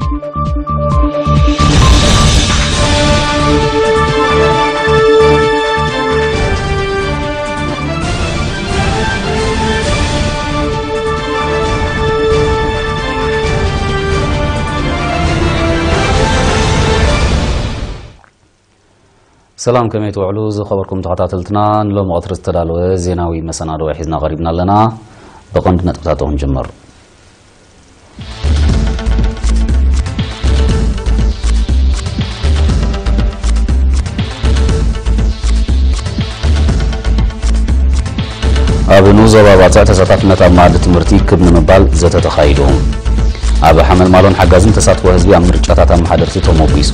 ሰላም፣ ከመይ ትውዕሉ ዝኸበርኩም ተኸታተልትና? ንሎሚ ቀትሪ ዝተዳለወ ዜናዊ መሰናድኦ ሒዝና ቀሪብና ኣለና። ብቐንዲ ነጥብታቱ ክንጅምር። ኣብ ንኡስ ዞባ ባጽዕ ተሳታፍነት ኣብ መኣዲ ትምህርቲ ክብ ንምባል ዘተ ተኻይዱ። ኣብ ሓመልማሎን ሓጋዝን ተሳትፎ ህዝቢ ኣብ ምርጫታት ኣመሓደርቲ ተሞጒሱ።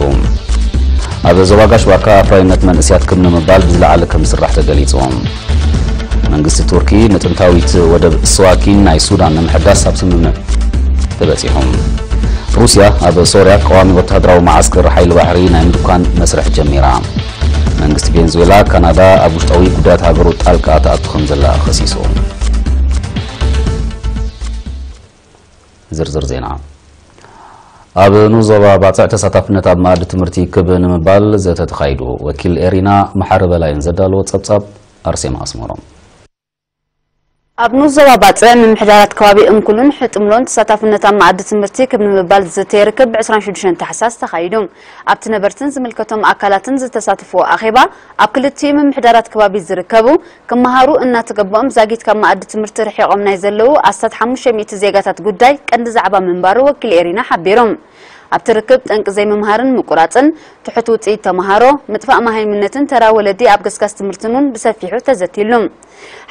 ኣብ ዞባ ጋሽ ባርካ ኣፍራይነት መንእስያት ክብ ንምባል ብዝለዓለ ከም ዝስራሕ ተገሊጹ። መንግስቲ ቱርኪ ንጥንታዊት ወደብ ስዋኪን ናይ ሱዳን ንምሕዳስ ኣብ ስምምዕ ተበጺሑ። ሩስያ ኣብ ሶርያ ቀዋሚ ወተሃደራዊ መዓስከር ሓይሊ ባሕሪ ናይ ምድኳን መስርሕ ጀሚራ። መንግስቲ ቬንዙዌላ፣ ካናዳ ኣብ ውሽጣዊ ጉዳያት ሃገሩ ጣልቃ ትኣቱ ከም ዘላ ከሲሱ። ዝርዝር ዜና። ኣብ ንኡስ ዞባ ባጽዕ ተሳታፍነት ኣብ መኣዲ ትምህርቲ ክብ ንምባል ዘተ ተኻይዱ። ወኪል ኤሪና መሓሪ በላይን ዘዳለዎ ጸብጻብ። ኣርሴማ ኣስመሮም። ኣብ ንኡስ ዞባ ባጽዕ ምምሕዳራት ከባቢ እንኩሉን ሕጥምሎን ተሳታፍነት ኣብ መኣዲ ትምህርቲ ክብ ንምባል ዝዝተ ርክብ ብ ዕስራን ሽዱሽተን ታሕሳስ ተኻይዱ። ኣብቲ ነበርትን ዝምልከቶም ኣካላትን ዝተሳተፍዎ ኣኼባ፣ ኣብ ክልቲኡ ምምሕዳራት ከባቢ ዝርከቡ ክመሃሩ እናተገበኦም ዛጊት ካብ መኣዲ ትምህርቲ ርሒቖም ናይ ዘለዉ ኣስታት ሓሙሽተ ሚእቲ ዜጋታት ጉዳይ ቀንዲ ዛዕባ ምንባሩ ወኪል ኤሪና ሓቢሩ። ኣብቲ ርክብ ጠንቂ ዘይምምሃርን ምቁራጽን፣ ትሑት ውጽኢት ተመሃሮ፣ ምጥፋእ መሃይምነትን ተራ ወለዲ ኣብ ገስጋስ ትምህርትን እውን ብሰፊሑ ተዘትይሉ።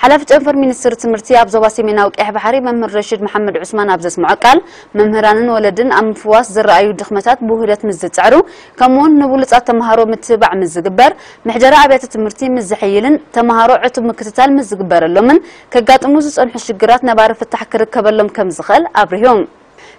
ሓላፊ ጨንፈር ሚኒስትሪ ትምህርቲ ኣብ ዞባ ሰሜናዊ ቀይሕ ባሕሪ መምህር ረሽድ መሓመድ ዑስማን ኣብ ዘስምዖ ቃል፣ መምህራንን ወለድን ኣብ ምፍዋስ ዝረኣዩ ድኽመታት ብውህደት ምስ ዝጽዕሩ፣ ከምኡውን ንብሉጻት ተመሃሮ ምትብባዕ ምስ ዝግበር፣ ምሕደራ ኣብያተ ትምህርቲ ምስ ዝሕይልን ተመሃሮ ዕቱብ ምክትታል ምስ ዝግበረሎምን፣ ከጋጥሙ ዝጸንሑ ሽግራት ነባሪ ፍታሕ ክርከበሎም ከም ዝኽእል ኣብሪሁ።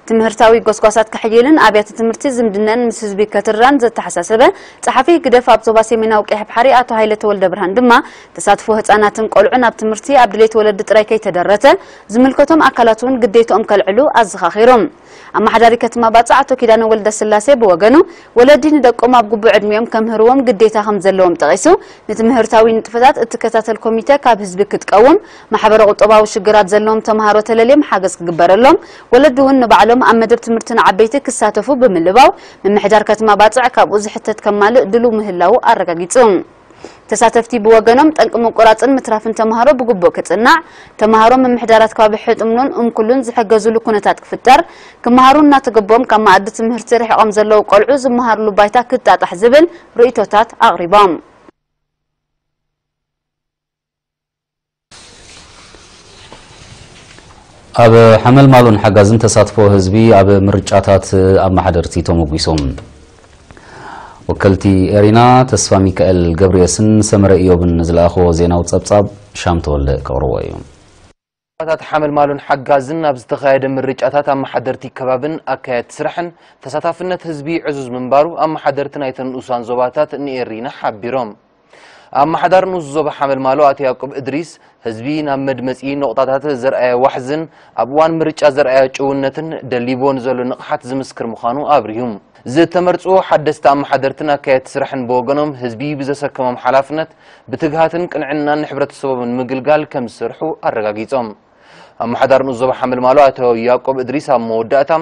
ትምህርታዊ ጎስጓሳት ክሕይልን ኣብያተ ትምህርቲ ዝምድነን ምስ ህዝቢ ከትራን ዘተሓሳሰበ ጸሓፊ ህግደፍ ኣብ ዞባ ሰሜናዊ ቀይሕ ባሕሪ ኣቶ ሃይለ ተወልደ ብርሃን ድማ፣ ተሳትፎ ህጻናትን ቆልዑን ኣብ ትምህርቲ ኣብ ድሌት ወለዲ ጥራይ ከይተደረተ፣ ዝምልከቶም ኣካላት እውን ግዴትኦም ከልዕሉ ኣዘኻኺሩ። ኣመሓዳሪ ከተማ ባጽዕ ኣቶ ኪዳነ ወልደ ስላሴ ብወገኑ፣ ወለዲ ንደቆም ኣብ ግቡእ ዕድሚኦም ከምህርዎም ግዴታ ከም ዘለዎም ጠቒሱ፣ ንትምህርታዊ ንጥፈታት እትከታተል ኮሚተ ካብ ህዝቢ ክትቀውም፣ ማሕበረ ቁጠባዊ ሽግራት ዘለዎም ተምሃሮ ተለልዮም ሓገዝ ክግበረሎም፣ ወለዲ እውን ንባዕሎም ኣብ መደብ ትምህርቲ ንዓበይቲ ክሳተፉ ብምልባው፣ ምምሕዳር ከተማ ባጽዕ ካብኡ ዝሕተት ከማልእ ድሉው ምህላዉ ኣረጋጊጹ። ተሳተፍቲ ብወገኖም፣ ጠንቂ ምቁራጽን ምትራፍን ተምሃሮ ብግቡእ ክጽናዕ፣ ተምሃሮ ምምሕዳራት ከባቢ ሕጥምሎን እንኩሉን ዝሕገዙሉ ኩነታት ክፍጠር፣ ክመሃሩ እናተገበኦም ካብ መኣዲ ትምህርቲ ርሒቖም ዘለዉ ቆልዑ ዝመሃርሉ ባይታ ክጣጣሕ ዝብል ርእይቶታት ኣቕሪቦም። ኣብ ሓመልማሎን ሓጋዝን ተሳትፎ ህዝቢ ኣብ ምርጫታት ኣመሓደርቲ ተሞጒሶም። ወከልቲ ኤሪና ተስፋ ሚካኤል ገብርኤስን ሰመረ ኢዮብን ንዝለኣኽዎ ዜናዊ ጸብጻብ ሻም ተወልደ ከቕርቦ እዩ። ዞባታት ሓመልማሎን ሓጋዝን ኣብ ዝተኻየደ ምርጫታት ኣመሓደርቲ ከባብን ኣካየድቲ ስራሕን ተሳታፍነት ህዝቢ ዕዙዝ ምንባሩ ኣመሓደርቲ ናይተን ንኡሳን ዞባታት ንኤሪና ሓቢሮም። ኣመሓዳሪ ንኡስ ዞባ ሓመልማሎ ኣቶ ያዕቆብ እድሪስ፣ ህዝቢ ናብ መድመጺ ነቑጣታት ዘርኣየ ዋሕዝን ኣብ እዋን ምርጫ ዘርኣየ ጭውነትን ደሊብዎ ንዘሎ ንቕሓት ዝምስክር ምዃኑ ኣብሪሁ። ዝተመርጹ ሓደስቲ ኣመሓደርትን ኣካየድቲ ስራሕን ብወገኖም፣ ህዝቢ ብዘሰከሞም ሓላፍነት ብትግሃትን ቅንዕናን ንሕብረተሰቦም ንምግልጋል ከም ዝሰርሑ ኣረጋጊጾም። ኣመሓዳሪ ንኡስ ዞባ ሓመልማሎ ኣቶ ያዕቆብ እድሪስ ኣብ መወዳእታ፣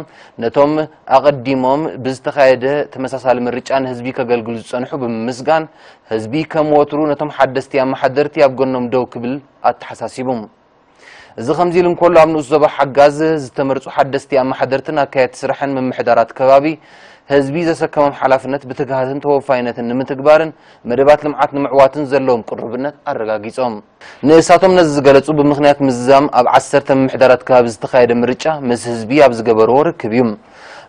ነቶም ኣቐዲሞም ብዝተኻየደ ተመሳሳሊ ምርጫ ንህዝቢ ከገልግሉ ዝጸንሑ ብምምስጋን፣ ህዝቢ ከም ወትሩ ነቶም ሓደስቲ ኣመሓደርቲ ኣብ ጎኖም ደው ክብል ኣተሓሳሲቡ። እዚ ከምዚ ኢሉ እንከሎ፣ ኣብ ንኡስ ዞባ ሓጋዝ ዝተመርጹ ሓደስቲ ኣመሓደርትን ኣካየድቲ ስራሕን ምምሕዳራት ከባቢ፣ ህዝቢ ዘሰከሞም ሓላፍነት ብትግሃትን ተወፋይነትን ንምትግባርን መደባት ልምዓት ንምዕዋትን ዘለዎም ቅሩብነት ኣረጋጊጾም። ንእሳቶም ነዚ ዝገለጹ፣ ብምኽንያት ምዝዛም ኣብ ዓሰርተ ምምሕዳራት ከባቢ ዝተኻየደ ምርጫ ምስ ህዝቢ ኣብ ዝገበርዎ ርክብ እዩ።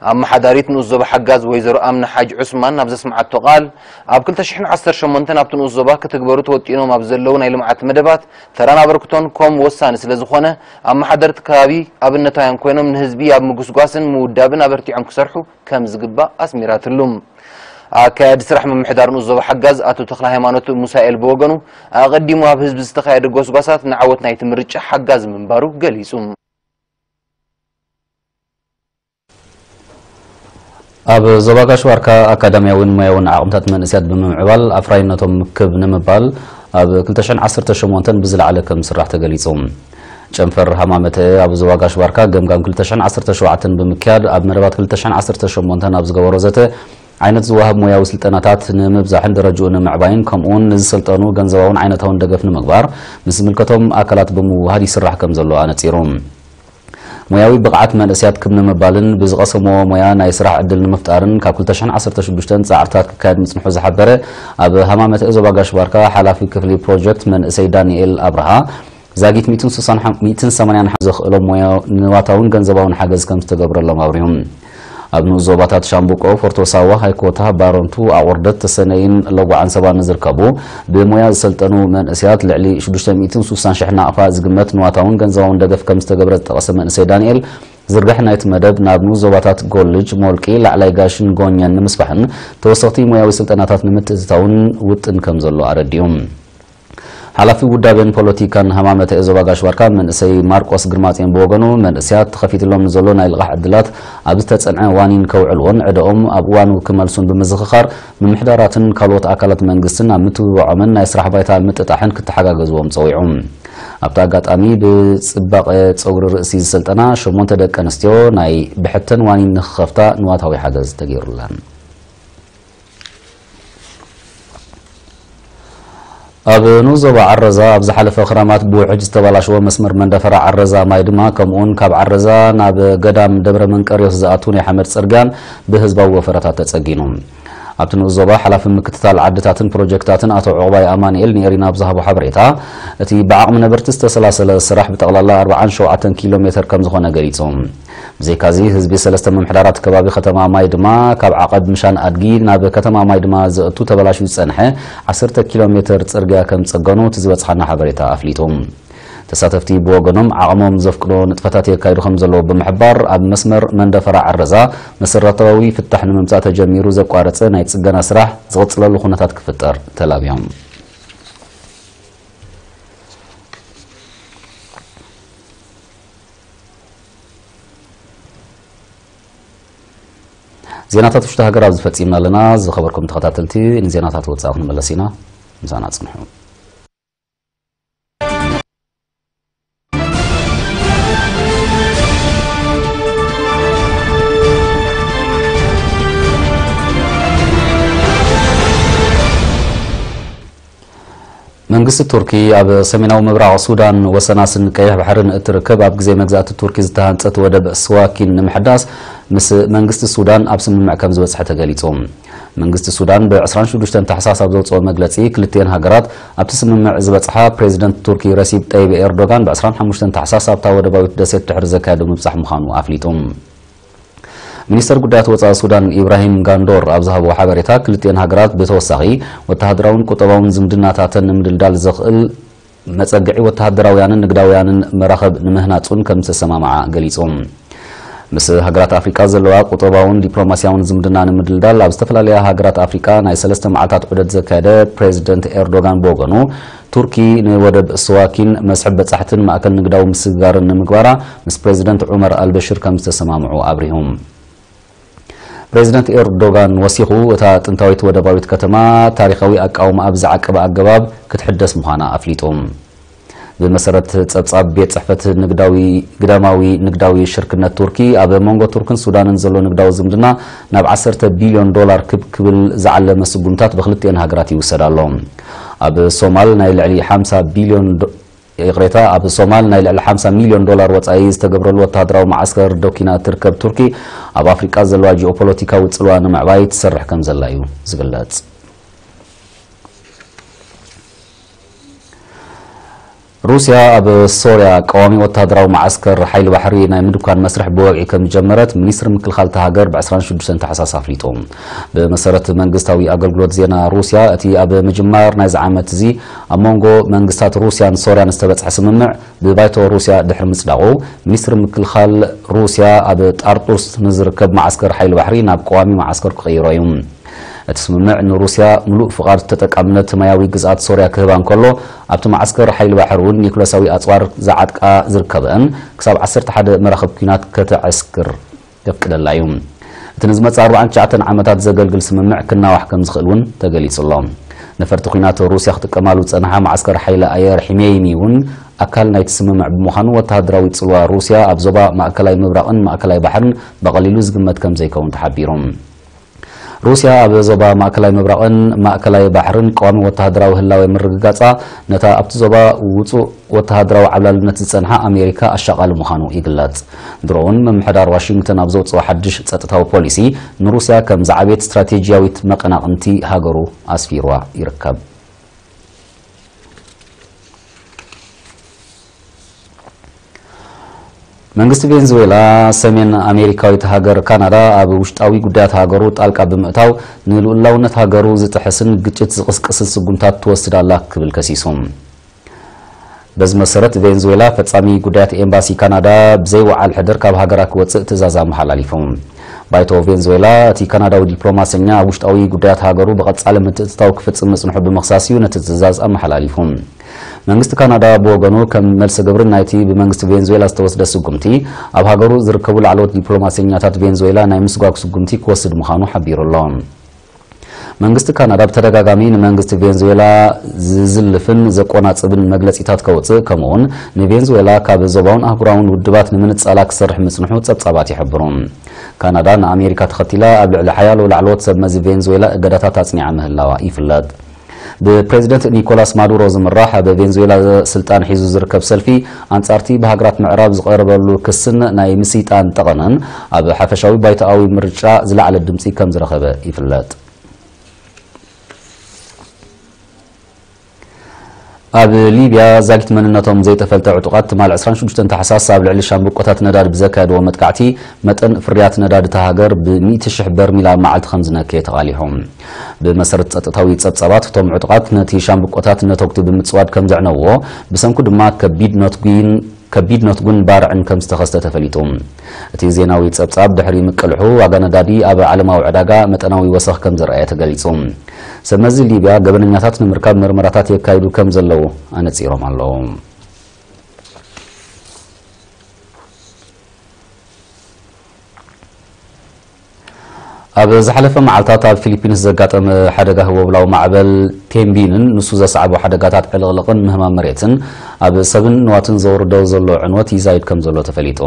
ኣመሓዳሪት ንኡስ ዞባ ሓጋዝ ወይዘሮ ኣምና ሓጅ ዑስማን ኣብ ዘስምዓቶ ቃል፣ ኣብ ክልተ ሽሕን ዓሰርተ ሸሞንተን ኣብቲ ንኡስ ዞባ ክትግበሩ ተወጢኖም ኣብ ዘለዉ ናይ ልምዓት መደባት ተራን ኣበርክቶን ኮም ወሳኒ ስለ ዝኾነ፣ ኣመሓደርቲ ከባቢ ኣብነታውያን ኮይኖም ንህዝቢ ኣብ ምጉስጓስን ምውዳብን ኣበርቲዖም ክሰርሑ ከም ዝግባእ ኣስሚራትሉ። ኣካያዲ ስራሕ ምምሕዳር ንኡስ ዞባ ሓጋዝ ኣቶ ተኽለ ሃይማኖት ሙሳኤል ብወገኑ፣ ኣቐዲሙ ኣብ ህዝቢ ዝተኻየደ ጎስጓሳት ንዓወት ናይቲ ምርጫ ሓጋዚ ምንባሩ ገሊጹ። ኣብ ዞባ ጋሽ ባርካ ኣካዳሚያውን ሞያውን ዓቕምታት መንእስያት ብምምዕባል ኣፍራይነቶም ክብ ንምባል ኣብ ክልተ ሽሕን ዓሰርተ ሸሞንተን ብዝለዓለ ከም ዝስራሕ ተገሊጹ። ጨንፈር ሃማመተ ኣብ ዞባ ጋሽ ባርካ ገምጋም ክልተ ሽሕን ዓሰርተ ሸውዓተን ብምክያድ ኣብ መደባት ክልተ ሽሕን ዓሰርተ ሸሞንተን ኣብ ዝገበሮ ዘተ ዓይነት ዝወሃብ ሞያዊ ስልጠናታት ንምብዛሕን ደረጃኡ ንምዕባይን ከምኡ እውን ንዝሰልጠኑ ገንዘባውን ዓይነታውን ደገፍ ንምግባር ምስ ዝምልከቶም ኣካላት ብምውሃድ ይስራሕ ከም ዘሎ ኣነጺሩ። ሞያዊ ብቕዓት መንእስያት ክብ ንምባልን ብዝቐሰምዎ ሞያ ናይ ስራሕ ዕድል ንምፍጣርን ካብ ክልተ ሽሕን ዓሰርተ ሽዱሽተን ጻዕርታት ክካየድ ምጽንሑ ዝሓበረ ኣብ ሃማመተ ዞባ ጋሽ ባርካ ሓላፊ ክፍሊ ፕሮጀክት መንእሰይ ዳንኤል ኣብርሃ ዛጊት ሚእትን ሰማንያን ዘኽእሎም ሞያ ንዋታውን ገንዘባውን ሓገዝ ከም ዝተገብረሎም ኣብሪሁ። ኣብ ንኡስ ዞባታት ሻምብቆ፣ ፎርቶ ሳዋ፣ ሃይኮታ፣ ባረንቱ፣ ኣቑርደት፣ ተሰነይን ለጓ ዓንሰባን ንዝርከቡ ብሞያ ዝሰልጠኑ መንእስያት ልዕሊ ሽዱሽተ ሚእትን ሱሳን ሽሕ ናቕፋ ዝግመት ንዋታውን ገንዘባውን ደገፍ ከም ዝተገብረ ዝጠቐሰ መንእሰይ ዳንኤል፣ ዝርጋሕ ናይቲ መደብ ናብ ንኡስ ዞባታት ጎልጅ፣ ሞልቂ፣ ላዕላይ ጋሽን ጎኘን ንምስፋሕን ተወሰኽቲ ሞያዊ ስልጠናታት ንምትእትታውን ውጥን ከም ዘሎ ኣረዲኡ። ሓላፊ ውዳቤን ፖለቲካን ሃማመተ ዞባ ጋሽ ባርካ መንእሰይ ማርቆስ ግርማጽዮን ብወገኑ፣ መንእስያት ተኸፊትሎም ንዘሎ ናይ ልቓሕ ዕድላት ኣብ ዝተጸንዐ ዋኒን ከውዕልዎን ዕደኦም ኣብ እዋኑ ክመልሱን ብምዝኽኻር፣ ምምሕዳራትን ካልኦት ኣካላት መንግስትን ኣብ ምትብባዖምን ናይ ስራሕ ባይታ ምጥጣሕን ክተሓጋገዝዎም ጸዊዑ። ኣብቲ ኣጋጣሚ ብጽባቐ ጸጉሪ ርእሲ ዝሰልጠና ሸሞንተ ደቂ ኣንስትዮ ናይ ብሕተን ዋኒን ንክኸፍታ ንዋታዊ ሓገዝ ተገይሩለን። ኣብ ንኡስ ዞባ ዓረዛ ኣብ ዝሓለፈ ክረማት ብውሕጅ ዝተበላሸወ መስመር መንደፈራ ዓረዛ ማይ ድማ ከምኡውን ካብ ዓረዛ ናብ ገዳም ደብረ መንቀርዮስ ዝኣቱ ናይ ሓመድ ጽርግያን ብህዝባዊ ወፈረታት ተጸጊኑ። ኣብቲ ንኡስ ዞባ ሓላፊ ምክትታል ዓድታትን ፕሮጀክታትን ኣቶ ዑቕባይ ኣማኑኤል ንኤሪና ኣብ ዝሃቦ ሓበሬታ፣ እቲ ብዓቕሚ ነበርቲ ዝተሰላሰለ ስራሕ ብጠቕላላ ኣርባዓን ሸውዓተን ኪሎ ሜተር ከም ዝኾነ ገሊጹ። ብዘይካዚ ህዝቢ ሰለስተ ምምሕዳራት ከባቢ ከተማ ማይ ድማ ካብ ዓቐብ ምሻን ኣድጊ ናብ ከተማ ማይ ድማ ዘእቱ ተበላሽዩ ዝጸንሐ ዓሰርተ ኪሎ ሜተር ጽርግያ ከም ጸገኑ እቲ ዝበጽሓና ሓበሬታ ኣፍሊጡ። ተሳተፍቲ ብወገኖም ዓቕሞም ዘፍቅዶ ንጥፈታት የካይዱ ከም ዘለዉ ብምሕባር ኣብ መስመር መንደፈራ ዓረዛ መሰረታዊ ፍታሕ ንምምጻእ ተጀሚሩ ዘቋረጸ ናይ ጽገና ስራሕ ዝቕጽለሉ ኩነታት ክፍጠር ተላብዮም። ዜናታት ውሽጢ ሃገር ኣብዚ ፈጺምና ኣለና። ዝኸበርኩም ተኸታተልቲ፣ ንዜናታት ወጻኢ ክንመለስ ኢና። ምሳና ጽንሑ። መንግስቲ ቱርኪ ኣብ ሰሜናዊ ምብራቕ ሱዳን ወሰናስን ቀይሕ ባሕርን እትርከብ ኣብ ግዜ መግዛእቲ ቱርኪ ዝተሃንጸት ወደብ ስዋኪን ንምሕዳስ ምስ መንግስቲ ሱዳን ኣብ ስምምዕ ከም ዝበጽሐ ተገሊጹ። መንግስቲ ሱዳን ብ ዕስራን ሽዱሽተን ታሕሳስ ኣብ ዘውጽኦ መግለጺ፣ ክልቲኤን ሃገራት ኣብቲ ስምምዕ ዝበጽሓ ፕሬዚደንት ቱርኪ ረሲብ ጠይብ ኤርዶጋን ብ ዕስራን ሓሙሽተን ታሕሳስ ኣብታ ወደባዊት ደሴት ድሕሪ ዘካየዶ ምብጻሕ ምዃኑ ኣፍሊጡ። ሚኒስተር ጉዳያት ወጻኢ ሱዳን ኢብራሂም ጋንዶር ኣብ ዝሃቦ ሓበሬታ፣ ክልቲኤን ሃገራት ብተወሳኺ ወተሃደራውን ቁጠባውን ዝምድናታተን ንምድልዳል ዘኽእል መጸግዒ ወተሃደራውያንን ንግዳውያንን መራኽብ ንምህናጹን ከም ዝተሰማምዓ ገሊጹ። ምስ ሃገራት ኣፍሪቃ ዘለዋ ቁጠባውን ዲፕሎማስያውን ዝምድና ንምድልዳል ኣብ ዝተፈላለያ ሃገራት ኣፍሪቃ ናይ ሰለስተ መዓልታት ዑደት ዘካየደ ፕሬዚደንት ኤርዶጋን ብወገኑ፣ ቱርኪ ንወደብ ስዋኪን መስሕብ በጻሕትን ማእከል ንግዳዊ ምስግጋርን ንምግባራ ምስ ፕሬዚደንት ዑመር ኣልበሽር ከም ዝተሰማምዑ ኣብሪሁ። ፕሬዚደንት ኤርዶጋን ወሲኹ፣ እታ ጥንታዊት ወደባዊት ከተማ ታሪኻዊ ኣቃውማኣ ብዝዓቀበ ኣገባብ ክትሕደስ ምዃና ኣፍሊጡ። ብመሰረት ጸብጻብ ቤት ጽሕፈት ንግዳዊ፣ ግዳማዊ ንግዳዊ ሽርክነት ቱርኪ፣ ኣብ መንጎ ቱርክን ሱዳንን ዘሎ ንግዳዊ ዝምድና ናብ ዓሰርተ ቢልዮን ዶላር ክብ ክብል ዝዓለመ ስጉምታት ብክልቲኤን ሃገራት ይውሰድ ኣሎ። ኣብ ሶማል ናይ ልዕሊ ሓምሳ ቢልዮን ዶ-፣ ይቕሬታ፣ ኣብ ሶማል ናይ ልዕሊ ሓምሳ ሚልዮን ዶላር ወጻኢ ዝተገብረሉ ወተሃደራዊ መዓስከር ዶኪና ትርከብ ቱርኪ፣ ኣብ ኣፍሪቃ ዘለዋ ጂኦፖለቲካዊ ጽልዋ ንምዕባይ ትሰርሕ ከም ዘላ እዩ ዝግለጽ። ሩስያ ኣብ ሶርያ ቀዋሚ ወተሃደራዊ መዓስከር ሓይሊ ባሕሪ ናይ ምድኳን መስርሕ ብወግዒ ከም ዝጀመረት ሚኒስትሪ ምክልኻል እታ ሃገር ብ ዕስራን ሽዱሽተን ታሕሳስ ኣፍሊጡ። ብመሰረት መንግስታዊ ኣገልግሎት ዜና ሩስያ፣ እቲ ኣብ ምጅማር ናይዚ ዓመት እዚ ኣብ መንጎ መንግስታት ሩስያን ሶርያን ዝተበጽሐ ስምምዕ ብባይቶ ሩስያ ድሕሪ ምጽዳቑ፣ ሚኒስትሪ ምክልኻል ሩስያ ኣብ ጣርጡስ ንዝርከብ መዓስከር ሓይሊ ባሕሪ ናብ ቀዋሚ መዓስከር ክቕይሮ እዩ። እቲ ስምምዕ ንሩስያ ምሉእ ፍቓድ ተጠቃምነት ማያዊ ግዝኣት ሶርያ ክህባ እንከሎ፣ ኣብቲ መዓስከር ሓይሊ ባሕሪ እውን ኒኩለሳዊ ኣጽዋር ዝዓጥቃ ዝርከበአን ክሳብ ዓሰርተ ሓደ መራኽብ ኲናት ከተዕስክር የፍቅደላ እዩ። እቲ ንዝመጽእ ኣርባዓን ትሽዓተን ዓመታት ዘገልግል ስምምዕ ክናዋሕ ከም ዝኽእል እውን ተገሊጹ ኣሎ። ነፈርቲ ኲናት ሩስያ ክጥቀማሉ ዝጸንሓ መዓስከር ሓይሊ ኣየር ሒሜይሚ እውን ኣካል ናይቲ ስምምዕ ብምዃኑ፣ ወተሃደራዊ ጽልዋ ሩስያ ኣብ ዞባ ማእከላይ ምብራቕን ማእከላይ ባሕርን ብቐሊሉ ዝግመት ከም ዘይከውን ተሓቢሩ። ሩስያ ኣብ ዞባ ማእከላይ ምብራቕን ማእከላይ ባሕርን ቀዋሚ ወተሃደራዊ ህላወ ምርግጋጻ፣ ነታ ኣብቲ ዞባ ውጹእ ወተሃደራዊ ዓብላልነት ዝጸንሓ ኣሜሪካ ኣሻቓሊ ምዃኑ ይግለጽ። ድሮ እውን ምምሕዳር ዋሽንግተን ኣብ ዘውጽኦ ሓድሽ ጸጥታዊ ፖሊሲ፣ ንሩስያ ከም ዝዓበየት ስትራቴጂያዊት መቐናቕንቲ ሃገሩ ኣስፊርዋ ይርከብ። መንግስቲ ቬንዙዌላ፣ ሰሜን ኣሜሪካዊት ሃገር ካናዳ ኣብ ውሽጣዊ ጉዳያት ሃገሩ ጣልቃ ብምእታው ንልኡላውነት ሃገሩ ዝጥሕስን ግጭት ዝቕስቅስን ስጉምታት ትወስድ ኣላ ክብል ከሲሱ። በዚ መሰረት፣ ቬንዙዌላ ፈጻሚ ጉዳያት ኤምባሲ ካናዳ ብዘይወዓል ሕደር ካብ ሃገራ ክወጽእ ትእዛዝ ኣመሓላሊፉ። ባይቶ ቬንዙዌላ፣ እቲ ካናዳዊ ዲፕሎማሰኛ ኣብ ውሽጣዊ ጉዳያት ሃገሩ ብቐጻሊ ምትእትታው ክፍጽም ምጽንሑ ብምኽሳስ እዩ ነቲ ትእዛዝ ኣመሓላሊፉ። መንግስቲ ካናዳ ብወገኑ፣ ከም መልሰ ግብሪ ናይቲ ብመንግስቲ ቬንዙዌላ ዝተወስደ ስጉምቲ፣ ኣብ ሃገሩ ዝርከቡ ላዕለዎት ዲፕሎማሰኛታት ቬንዙዌላ ናይ ምስጓግ ስጉምቲ ክወስድ ምዃኑ ሓቢሩ ኣሎ። መንግስቲ ካናዳ ብተደጋጋሚ ንመንግስቲ ቬንዙዌላ ዝዝልፍን ዘቆናጽብን መግለጺታት ከውጽእ፣ ከምኡውን ንቬንዙዌላ ካብ ዞባውን ኣህጉራውን ውድባት ንምንጻላ ክሰርሕ ምጽንሑ ጸብጻባት ይሕብሩ። ካናዳ ንኣሜሪካ ተኸቲላ ኣብ ልዕሊ ሓያሎ ላዕለዎት ሰብ መዚ ቬንዙዌላ እገዳታት ኣጽኒዓ ምህላዋ ይፍለጥ። ብፕሬዚደንት ኒኮላስ ማዱሮ ዝምራሕ ኣብ ቬንዙዌላ ስልጣን ሒዙ ዝርከብ ሰልፊ ኣንጻርቲ ብሃገራት ምዕራብ ዝቐረበሉ ክስን ናይ ምስይጣን ጠቐነን ኣብ ሓፈሻዊ ባይቶኣዊ ምርጫ ዝለዓለ ድምጺ ከም ዝረኸበ ይፍለጥ። ኣብ ሊብያ ዛጊት መንነቶም ዘይተፈልጠ ዕጡቓት ትማል ዕስራን ሽዱሽተን ታሕሳስ ኣብ ልዕሊ ሻምብቆታት ነዳዲ ብዘካየድዎ መጥቃዕቲ መጠን ፍርያት ነዳዲ እታ ሃገር ብሚእቲ ሽሕ በርሚል ኣብ መዓልቲ ከም ዝነከየ ተቓሊሖም። ብመሰረት ጸጥታዊ ጸብጻባት፣ እቶም ዕጡቓት ነቲ ሻምብቆታት ነተጉቲ ብምጽዋድ ከም ዘዕነውዎ፣ ብሰንኩ ድማ ከቢድ ነትጒን ከቢድ ነትጉን ባርዕን ከም ዝተኸስተ ተፈሊጡ። እቲ ዜናዊ ጸብጻብ ድሕሪ ምቅልሑ፣ ዋጋ ነዳዲ ኣብ ዓለማዊ ዕዳጋ መጠናዊ ወሰኽ ከም ዝረኣየ ተገሊጹ። ሰብ መዚ ሊብያ ገበነኛታት ንምርካብ መርመራታት የካይዱ ከም ዘለዉ ኣነጺሮም ኣለዉ። ኣብ ዝሓለፈ መዓልታት ኣብ ፊሊፒንስ ዘጋጠመ ሓደጋ ህቦብላዊ ማዕበል ቴምቢንን ንሱ ዘስዓቦ ሓደጋታት ዕልቕልቕን ምህማም መሬትን ኣብ ሰብን ንዋትን ዘውርዶ ዘሎ ዕንወት ይዛይድ ከም ዘሎ ተፈሊጡ።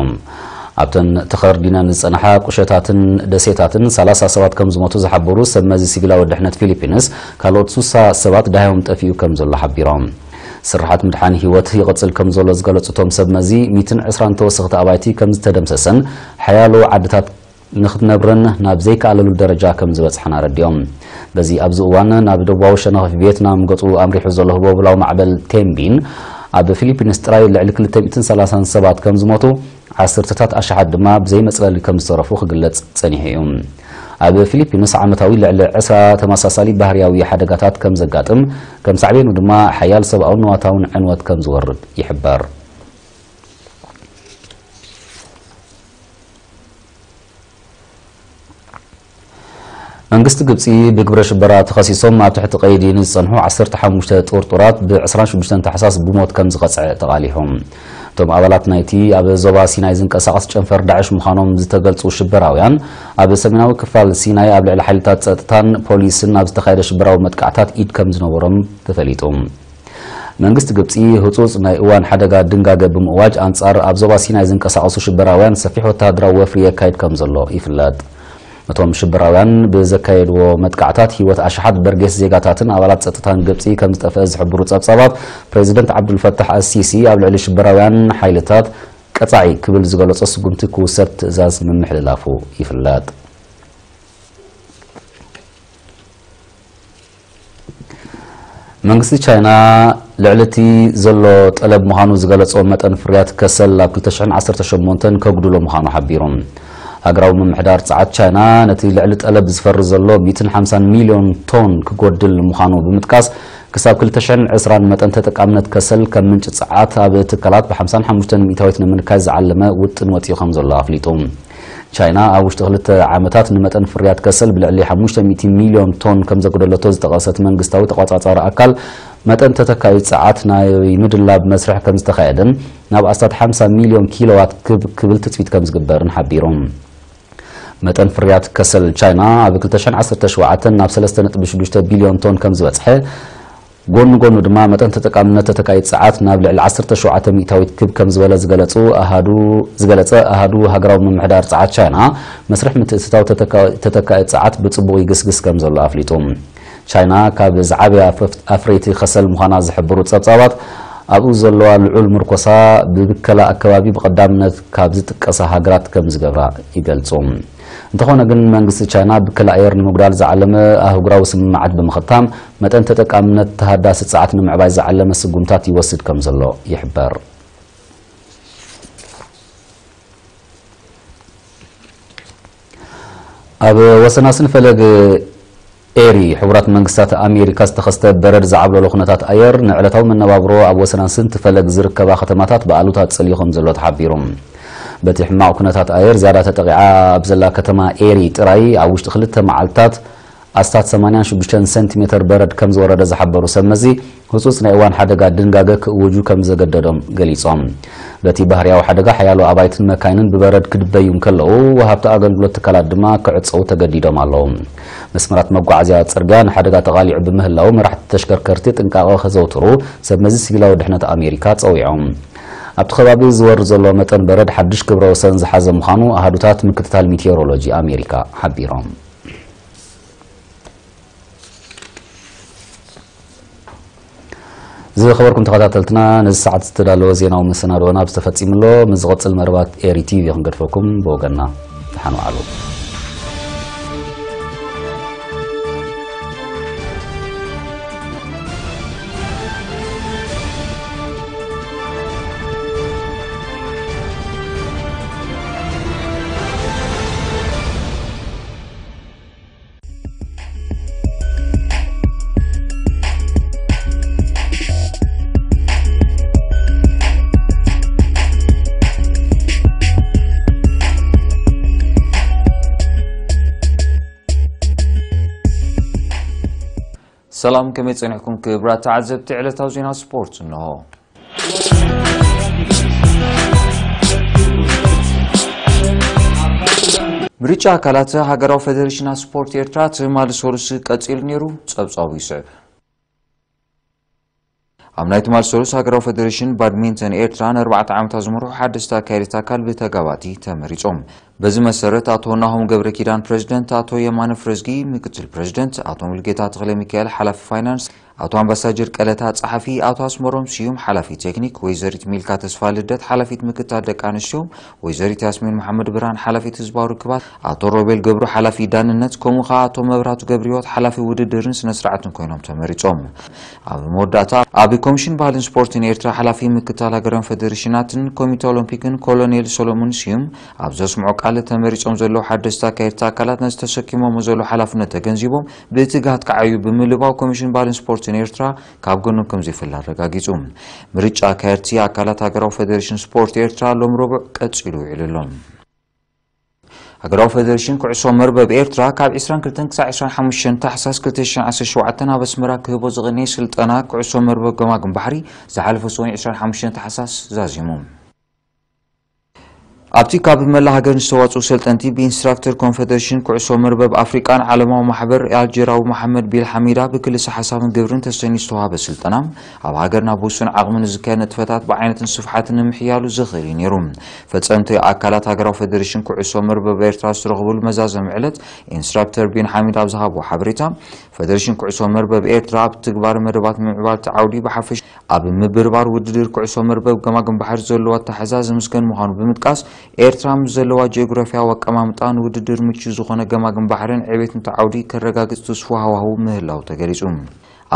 ኣብተን ተኸርዲነን ዝጸንሓ ቁሸታትን ደሴታትን ሰላሳ ሰባት ከም ዝሞቱ ዝሓበሩ ሰብ መዚ ሲቪላዊ ድሕነት ፊሊፒንስ፣ ካልኦት ስሳ ሰባት ደሃዮም ጠፊኡ ከም ዘሎ ሓቢሮም። ስርሓት ምድሓን ህይወት ይቕጽል ከም ዘሎ ዝገለጹ እቶም ሰብ መዚ፣ ሚእትን ዕስራን ተወሰኽቲ ኣባይቲ ከም ዝተደምሰሰን ሓያሎ ዓድታት ንኽትነብረን ናብ ዘይከኣለሉ ደረጃ ከም ዝበጽሓን ኣረዲኦም። በዚ ኣብዚ እዋን ናብ ደቡባዊ ሸነኽ ቪየትናም ገጹ ኣምሪሑ ዘሎ ህቦብላዊ ማዕበል ቴምቢን፣ ኣብ ፊሊፒንስ ጥራይ ልዕሊ ክልተ ሚእትን ሰላሳን ሰባት ከም ዝሞቱ፣ ዓሰርተታት ኣሽሓት ድማ ብዘይ መጽለሊ ከም ዝተረፉ ክግለጽ ጸኒሑ እዩ። ኣብ ፊሊፒንስ ዓመታዊ ልዕሊ ዕስራ ተመሳሳሊ ባህርያዊ ሓደጋታት ከም ዘጋጥም፣ ከም ሳዕቤኑ ድማ ሓያል ሰብኣውን ንዋታውን ዕንወት ከም ዝወርድ ይሕበር። መንግስቲ ግብጺ፣ ብግብረ ሽበራ ተኸሲሶም ኣብ ትሕቲ ቀይዲ ንዝጸንሑ ዓሰርተ ሓሙሽተ ጥርጡራት ብ ዕስራን ሽዱሽተን ታሕሳስ ብሞት ከም ዝቐጽዐ ተቓሊሑ። እቶም ኣባላት ናይቲ ኣብ ዞባ ሲናይ ዝንቀሳቐስ ጨንፈር ዳዕሽ ምዃኖም ዝተገልጹ ሽበራውያን፣ ኣብ ሰሜናዊ ክፋል ሲናይ ኣብ ልዕሊ ሓይልታት ጸጥታን ፖሊስን ኣብ ዝተኻየደ ሽበራዊ መጥቃዕታት ኢድ ከም ዝነበሮም ተፈሊጡ። መንግስቲ ግብጺ፣ ህጹጽ ናይ እዋን ሓደጋ ድንጋገ ብምእዋጅ፣ ኣንጻር ኣብ ዞባ ሲናይ ዝንቀሳቐሱ ሽበራውያን ሰፊሕ ወተሃደራዊ ወፍሪ የካይድ ከም ዘሎ ይፍለጥ። እቶም ሽበራውያን ብዘካየድዎ መጥቃዕታት፣ ህይወት ኣሽሓት በርጌስ ዜጋታትን ኣባላት ጸጥታን ግብጺ ከም ዝጠፍአ ዝሕብሩ ጸብጻባት፣ ፕሬዚደንት ዓብዱልፈታሕ ኣሲሲ ኣብ ልዕሊ ሽበራውያን ሓይልታት ቀጻዒ ክብል ዝገለጾ ስጉምቲ ክውሰድ ትእዛዝ ምምሕልላፉ ይፍለጥ። መንግስቲ ቻይና፣ ልዕሊ እቲ ዘሎ ጠለብ ምዃኑ ዝገለጾ መጠን ፍርያት ከሰል ኣብ ክልተ ሽሕን ዓሰርተ ሸሞንተን ከጉድሎ ምዃኑ ሓቢሩ። ሃገራዊ ምምሕዳር ጸዓት ቻይና፣ ነቲ ልዕሊ ጠለብ ዝፈሪ ዘሎ ሚእትን ሓምሳን ሚልዮን ቶን ክጎድል ምዃኑ ብምጥቃስ፣ ክሳብ ክልተ ሽሕን ዕስራን መጠን ተጠቃምነት ከሰል ከም ምንጪ ጸዓት ኣብ ትካላት ብሓምሳን ሓሙሽተን ሚእታዊት ንምንካይ ዝዓለመ ውጥን ወጺኡ ከም ዘሎ ኣፍሊጡ። ቻይና ኣብ ውሽጢ ክልተ ዓመታት ንመጠን ፍርያት ከሰል ብልዕሊ ሓሙሽተ ሚእቲ ሚልዮን ቶን ከም ዘጉደለቶ ዝጠቐሰት መንግስታዊ ተቋጻጻሪ ኣካል፣ መጠን ተተካኢ ጸዓት ናይ ምድላብ መስርሕ ከም ዝተኻየደን ናብ ኣስታት ሓምሳ ሚልዮን ኪሎዋት ክብ-፣ ክብል ትጽቢት ከም ዝግበርን ሓቢሩ። መጠን ፍርያት ከሰል ቻይና ኣብ ክልተ ሽሕን ዓሰርተ ሸውዓተን ናብ ሰለስተ ነጥቢ ሽዱሽተ ቢልዮን ቶን ከም ዝበጽሐ፣ ጎኑ ጎኑ ድማ መጠን ተጠቃምነት ተተካኢት ጸዓት ናብ ልዕሊ ዓሰርተ ሸውዓተ ሚእታዊት ክብ ከም ዝበለ ዝገለጹ ኣሃዱ ዝገለጸ ኣሃዱ ሃገራዊ ምምሕዳር ጸዓት ቻይና፣ መስርሕ ምትእትታው ተተካ- ተተካኢት ጸዓት ብጽቡቕ ይግስግስ ከም ዘሎ ኣፍሊጡ። ቻይና ካብ ዝዓበያ ኣፍረፍት- ኣፍረይቲ ከሰል ምዃና ዝሕብሩ ጸብጻባት፣ ኣብኡ ዘለዋ ልዑል ምርኮሳ ብብከላ ኣከባቢ ብቐዳምነት ካብ ዝጥቀሳ ሃገራት ከም ዝገብራ ይገልጹ። እንተኾነ ግን መንግስቲ ቻይና ብከላ ኣየር ንምጉዳል ዝዓለመ ኣህጉራዊ ስምምዓት ብምኽታም፣ መጠን ተጠቃምነት ተሃዳሲ ጸዓት ንምዕባይ ዝዓለመ ስጉምታት ይወስድ ከም ዘሎ ይሕበር። ኣብ ወሰናስን ፈለግ ኤሪ ሕቡራት መንግስታት ኣሜሪካ ዝተኸስተ በረድ ዝዓብለሎ ኩነታት ኣየር ንዕለታዊ መነባብሮ ኣብ ወሰናስንቲ ፈለግ ዝርከባ ከተማታት ብኣሉታ ጸልዩ ከም ዘሎ ተሓቢሩ። በቲ ሕማቕ ኩነታት ኣየር ዝያዳ ተጠቒዓ ኣብ ዘላ ከተማ ኤሪ ጥራይ ኣብ ውሽጢ ክልተ መዓልታት ኣስታት ሰማንያን ሽዱሽተን ሰንቲሜተር በረድ ከም ዝወረደ ዝሓበሩ ሰብ መዚ፣ ህጹጽ ናይ እዋን ሓደጋ ድንጋገ ክእውጁ ከም ዘገደዶም ገሊጾም። በቲ ባህርያዊ ሓደጋ ሓያሎ ኣባይትን መካይንን ብበረድ ክድበዩ እንከለዉ፣ ወሃብቲ ኣገልግሎት ትካላት ድማ ክዕጸዉ ተገዲዶም ኣለዉ። መስመራት መጓዓዝያ ጽርግያ ንሓደጋ ተቓሊዑ ብምህላዉ፣ መራሕቲ ተሽከርከርቲ ጥንቃቐ ከዘውትሩ ሰብ መዚ ሲቪላዊ ድሕነት ኣሜሪካ ጸዊዖም። ኣብቲ ከባቢ ዝወርድ ዘሎ መጠን በረድ ሓድሽ ክብረ ወሰን ዝሓዘ ምዃኑ ኣሃዱታት ምክትታል ሚቴዎሮሎጂ ኣሜሪካ ሓቢሮም። ዝኸበርኩም ተኸታተልትና፣ ነዚ ሰዓት ዝተዳለወ ዜናዊ መሰናዶና ኣብዚ ተፈጺሙ ኣሎ። ምስ ዝቐጽል መርባት ኤሪ ቲቪ ክንገድፈኩም ብወገንና ደሓን ዋዕሉ። ሰላም፣ ከመይ ጸኒሕኩም ክቡራት ተዓዘብቲ ዕለታዊ ዜና ስፖርት? እንሆ። ምርጫ ኣካላት ሃገራዊ ፌደሬሽናት ስፖርት ኤርትራ ትማሊ ሰሉስ ቀጺሉ ነይሩ። ጸብጻቡ ይስዕብ። ኣብ ናይ ትማሊ ሰሉስ ሃገራዊ ፌደሬሽን ባድሚንተን ኤርትራ ንኣርባዕተ ዓመታት ዝመርሑ ሓደስቲ ኣካየድቲ ኣካል ብተጋባእቲ ተመሪጾም። በዚ መሰረት ኣቶ ናሆም ገብረ ኪዳን ፕሬዝደንት፣ ኣቶ የማነ ፍረዝጊ ምክትል ፕሬዝደንት፣ ኣቶ ሙሉጌታ ተኽለ ሚካኤል ሓላፊ ፋይናንስ፣ ኣቶ ኣምባሳጀር ቀለታ ጸሓፊ፣ ኣቶ ኣስመሮም ስዩም ሓላፊ ቴክኒክ፣ ወይዘሪት ሚልካ ተስፋ ልደት ሓላፊት ምክትታል ደቂ ኣንስትዮ፣ ወይዘሪት ያስሚን መሓመድ ብርሃን ሓላፊት ህዝባዊ ርክባት፣ ኣቶ ሮቤል ገብሩ ሓላፊ ዳንነት፣ ከምኡ ኸኣ ኣቶ መብራቱ ገብረህይወት ሓላፊ ውድድርን ስነ ስርዓትን ኮይኖም ተመሪጾም። ኣብ መወዳእታ ኣብ ኮሚሽን ባህልን ስፖርትን ኤርትራ ሓላፊ ምክትታል ሃገራዊ ፌደሬሽናትን ኮሚቴ ኦሎምፒክን ኮሎኔል ሶሎሞን ስዩም ኣብ ዘስምዖ ቃል፣ ተመሪጾም ዘለዉ ሓደስቲ ኣካየድቲ ኣካላት ነዚ ተሰኪሞሞ ዘለዉ ሓላፍነት ተገንዚቦም ብትግሃት ክዓዩ ብምልባው ኮሚሽን ባህልን ስፖርትን ኤርትራ ካብ ጎኖም ከም ዘይፈሊ ኣረጋጊጹ። ምርጫ ኣካየድቲ ኣካላት ሃገራዊ ፌደሬሽን ስፖርት ኤርትራ ሎም ረቡዕ ቀጺሉ ውዒሉ ኣሎ። ሃገራዊ ፌደሬሽን ኩዕሶ መርበብ ኤርትራ ካብ ዕስራን ክልተን ክሳዕ ዕስራን ሓሙሽተን ታሕሳስ ክልተ ሽሕን ዓሰርተ ሸውዓተን ኣብ ኣስመራ ክህቦ ዝቐነየ ስልጠና ኩዕሶ መርበብ ገማግም ባሕሪ ዝሓለፈ ሰኑይ ዕስራን ሓሙሽተን ታሕሳስ ዛዚሙ። ኣብቲ ካብ መላ ሃገር ዝተዋጽኡ ሰልጠንቲ ብኢንስትራክተር ኮንፌደሬሽን ኩዕሶ መርበብ ኣፍሪቃን ዓለማዊ ማሕበር ኣልጀራዊ መሓመድ ቢል ሓሚዳ ብክልሰ ሓሳብን ግብርን ተሰንዩ ዝተዋሃበ ስልጠና፣ ኣብ ሃገርና ብውሱን ዓቕሚ ንዝካየድ ንጥፈታት ብዓይነትን ስፍሓትን ንምሕያሉ ዝኽእል እዩ ነይሩ። ፈጸምቲ ኣካላት ሃገራዊ ፌደሬሽን ኩዕሶ መርበብ ኤርትራ ዝተረኽብሉ መዛዘሚ ዕለት ኢንስትራክተር ቢን ሓሚድ ኣብ ዝሃብዎ ሓበሬታ፣ ፌደሬሽን ኩዕሶ መርበብ ኤርትራ ኣብ ትግባረ መደባት ምምዕባል እቲ ዓውዲ ብሓፈሽ ኣብ ምብርባር ውድድር ኩዕሶ መርበብ ገማግም ባሕሪ ዘለዎ ኣተሓሕዛ ዝምስገን ምዃኑ ብምጥቃስ፣ ኤርትራ ምስ ዘለዋ ጂኦግራፊያዊ ኣቀማምጣ ንውድድር ምቹ ዝኾነ ገማግም ባሕርን ዕቤትን እቲ ዓውዲ ከረጋግጽ ትስፉ ሃዋህው ምህላው ተገሊጹ።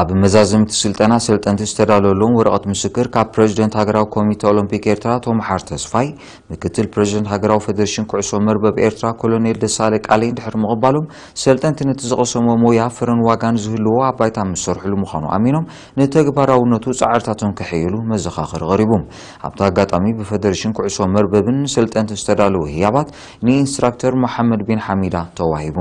ኣብ መዛዘምቲ ስልጠና ሰልጠንቲ ዝተዳለወሎም ወረቐት ምስክር ካብ ፕሬዝደንት ሃገራዊ ኮሚቴ ኦሎምፒክ ኤርትራ ኣቶ መሓር ተስፋይ፣ ምክትል ፕሬዝደንት ሃገራዊ ፌደሬሽን ኩዕሶ መርበብ ኤርትራ ኮሎኔል ደሳለ ቃለይ ድሕሪ ምቕባሎም፣ ሰልጠንቲ ነቲ ዝቐሰሞ ሞያ ፍረን ዋጋን ዝህልዎ ኣብ ባይታ ምስ ሰርሕሉ ምዃኑ ኣሚኖም፣ ንተግባራውነቱ ጻዕርታቶም ከሐየሉ መዘኻኸሪ ቀሪቡ። ኣብቲ ኣጋጣሚ ብፌደሬሽን ኩዕሶ መርበብን ሰልጠንትን ዝተዳለወ ህያባት ንኢንስትራክተር መሓመድ ቢን ሓሚዳ ተዋሂቡ።